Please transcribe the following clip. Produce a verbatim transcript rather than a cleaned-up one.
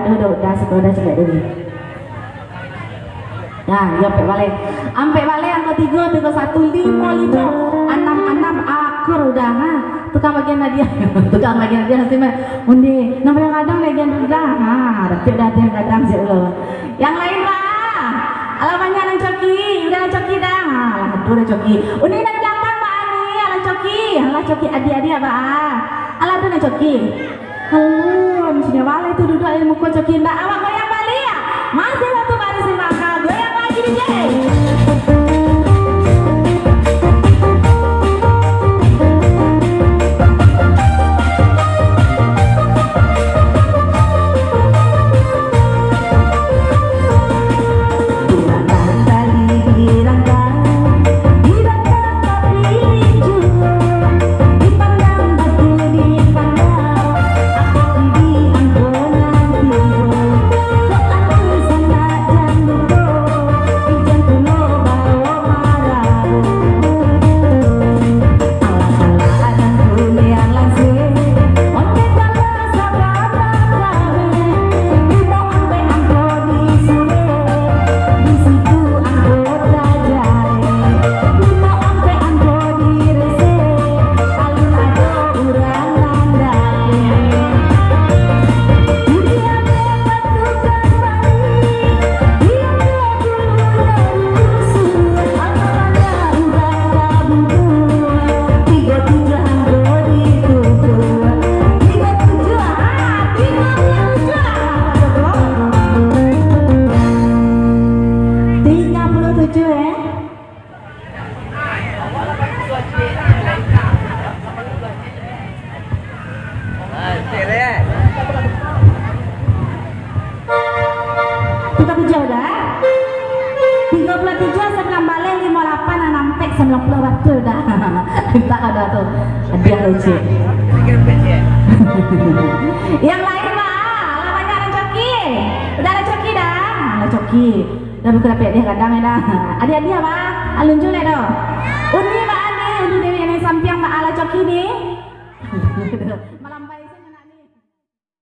Udah, udah, sudah, udah, cegak dulu. Nah, yo, ampek baleh. Ampek baleh, angko tigo, tigo satu, limo, limo, anam, anam, akur udah, ha. Tukang bagian hadiah. Tukang bagian hadiah, nasi mah. Undi, nan paling gadang bagian udah, ha. Tapi udah ada yang gadang, siap dulu. Yang lain, Pak. Alah banyak nan coki, udah nan coki dah. Ha, alah, aduh, dah coki. Undi, nan di balakang, Pak, ni, alah coki. Alah coki, adiak-adiak, Pak. Alah, aduh, nan coki. Alun, sudah baleh tu duduak di muko coki, ndak awak goyang baliak. Masih satu baris di mangga, goyang lagi, D J. Tiga puluh tujuh, eh. Tiga puluh tujuh dah. Tiga puluh tujuh, sambilan baleh, limo lapan, anam pek, sambilan puluh, batul dah. Mintak ado tu. Hadiah lucu. Yang lain, Mak. Alah banyak nan coki. Udah nan coki dah. Alah coki. Dah bukan dapat hadiah gadang dah. Hadiah-hadiah, Mak. Alun julek dah. Undi, Mak, ni. Undi dari nan sampiang, Mak. Alah coki ni.